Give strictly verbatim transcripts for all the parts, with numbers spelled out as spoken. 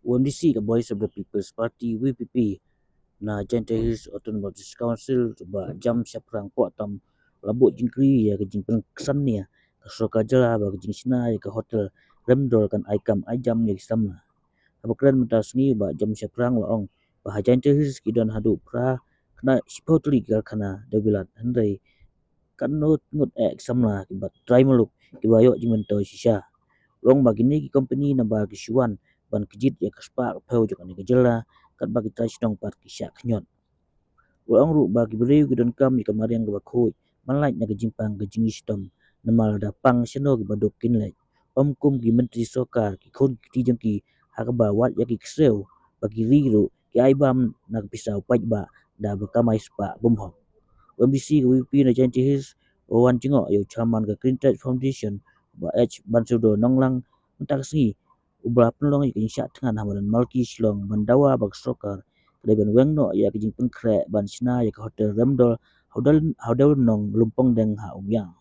U MDC ka Voice of the People's Party, VPP, na Jaintia Hills Autonomous District Council, Bah Jam Shaphrang Pohtam, la buh jingkyrpad ïa ka jingpynksan nia ka sorkar jylla ba ka jingshna ïa ka hotel Remdor kan ai kam ai jam ïa ki samla. Haba kren mynta ka sngi, Bah Jam Shaphrang la ong ba ha Jaintia Hills ki don haduh phra khyndai shiphew tylli ki karkhana dewbilat, hynrei katno ngut eh ki samla kiba trai muluk kiba ïoh jingmyntoi shisha. U ong ba kine ki kompani naba ki shu wan ban kjit ïa ka spah ka phew jong kane ka jylla, katba ki trai shnong pat ki shah khñiot. U ong ruh ba ki briew ki donkam ïa ka mariang kaba khuid ban lait na ka jingpang ka jingshitom, namar lada pang shano kiba duk kin leit. Ym kum ki myntri sorkar, ki khun ki kti jong ki, ha kaba wat ïa ki ksew ba ki ri ruh ki ai bam na ka pisa u paidbah da ba kamai spah bymhok. U MDC ka VPP na Jaintia Hills u wan jngoh ïa u chairman ka Green Touch Foundation, Bah H Bansudo Nonglang, mynta ka sngi, uba la pynlong ïa ka jingshah thngan ha madan Malki Shillong ban dawa ba ka sorkar ka dei ban weng noh ïa ka jingpynkhreh ban shna ïa ka hotel Remdor ha u dewlynnong Lumpongdeng ha Umïang.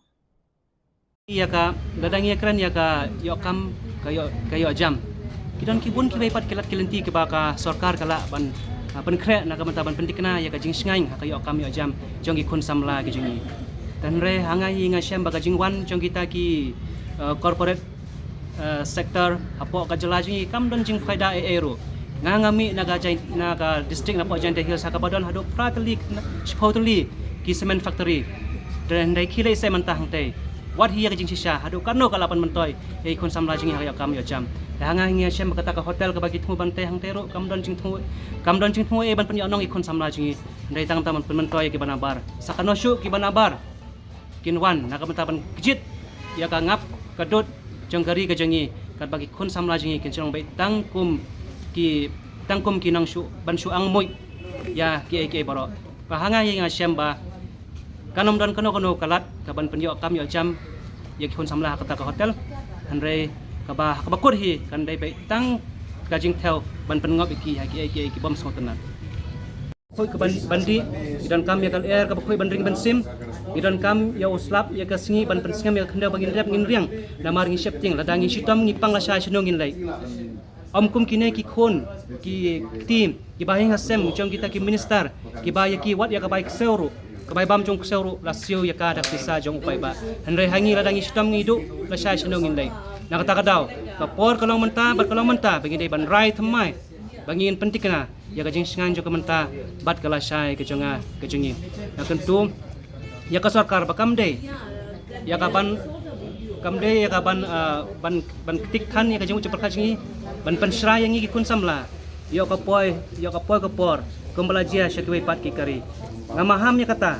Ïa ka, lada ngi ïakren ïa ka ïoh kam, ka ïoh, ka ïoh jam, ki don ki bun kiwei pat ki lad ki lynti kiba ka sorkar ka lah ban, ah, pynkhreh na ka bynta ban pynthikna ïa ka jingshngaiñ ha ka ïoh kam ïoh jam jong ki khun samla ki jong ngi. Te hynrei ha nga hi nga shem ba ka jingwan jong kita ki, eh, corporate, eh, sector hapoh ka jylla jong ngi kam don jingphaida ei ei ruh. Nga nga mih na ka Jain-, na ka district napoh Jaintia Hills ha kaba don haduh phra tylli, shiphew tylli ki cement factory. Te hynrei khie leit sei mynta hangtei. Wat hi ïa ka jingshisha, haduh katno ka lah ban myntoi ïa ki khun samla jong ngi ha ka ïoh kam ïoh jam. Te ha nga hi nga shem ba kata ka hotel kaba ki thmu ban tei hangtei ruh kam don jingthmu, kam don jingthmu ei ei ban pynïoh nong ïa ki khun samla jong ngi. Hynrei tang tang ban pynmyntoi ïa kiba nabar. Sa kano shuh kiba nabar kin wan na ka bynta ban kjit ïa ka ngap ka dud jong ka ri ka jong ngi, katba ki khun samla jong ngi kin shu long beit tang kum ki, tang kum ki nang shu, ban shu angmuid ïa kiei kiei baroh. Ba ha nga hi nga shem ba kan ym don kano kano ka lad ka ban pynïoh kam ïoh jam ïa ki khun samla ha kata ka hotel. Hynrei kaba, kaba kut hi kan dei beit tang ka jingthew ban pynngop ïa ki ha kiei kiei ki bym sngewtynnat. Khuid ka ban, ban dih, ngi donkam ïa ka lyer kaba khuid ban ring ban sim, ngi donkam ïa u slap ïa ka sngi ban pynsngem ïa ka khyndew ba ngin rep ngin riang, namar ngi sheptieng lada ngi shitom ngi pang lashai shano ngin leit. Ym kum kine ki khun ki kti kiba ha ïing ha sem jong kita ki minister kiba ïa ki wat ïa ka bai ksew ruh, ka bai bam jong ksew ruh la siew ïa ka da ka pisa jong u paidbah. Hynrei ha ngi lada ngi shitom ngi duh lashai shano ngin leit. Na kata ka daw ka por ka long mynta bad ka long mynta ba ngi dei ban rai thymmai ba ngin pynthikna ïa ka jingshngaiñ jong ka mynta bad ka lashai ka jong nga ka jong ngi. Nga kyntu ïa ka sorkar ba kam dei ïa ka ban, kam dei ïa ka ban, ah, ban, ban ktik than ïa ka jingmut jingpyrkhat jong ngi, ban pynshrai ïa ngi ki khun samla ïa ka poi, ïa ka poi ka por kumba la jia sha kiwei pat ki ka ri. Nga maham ïa kata.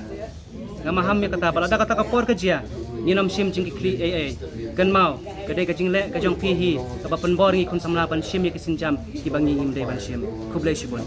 Nga maham ïa kata ba lada kata ka por ka jia ngin ym shim jingkikhlieh ei ei. Kynmaw, ka dei ka jingleh ka jong phi hi kaba pynbor ïa ngi khun samla ban shim ïa ki sienjam kiba ngi ngim dei ban shim. Khublei shibun.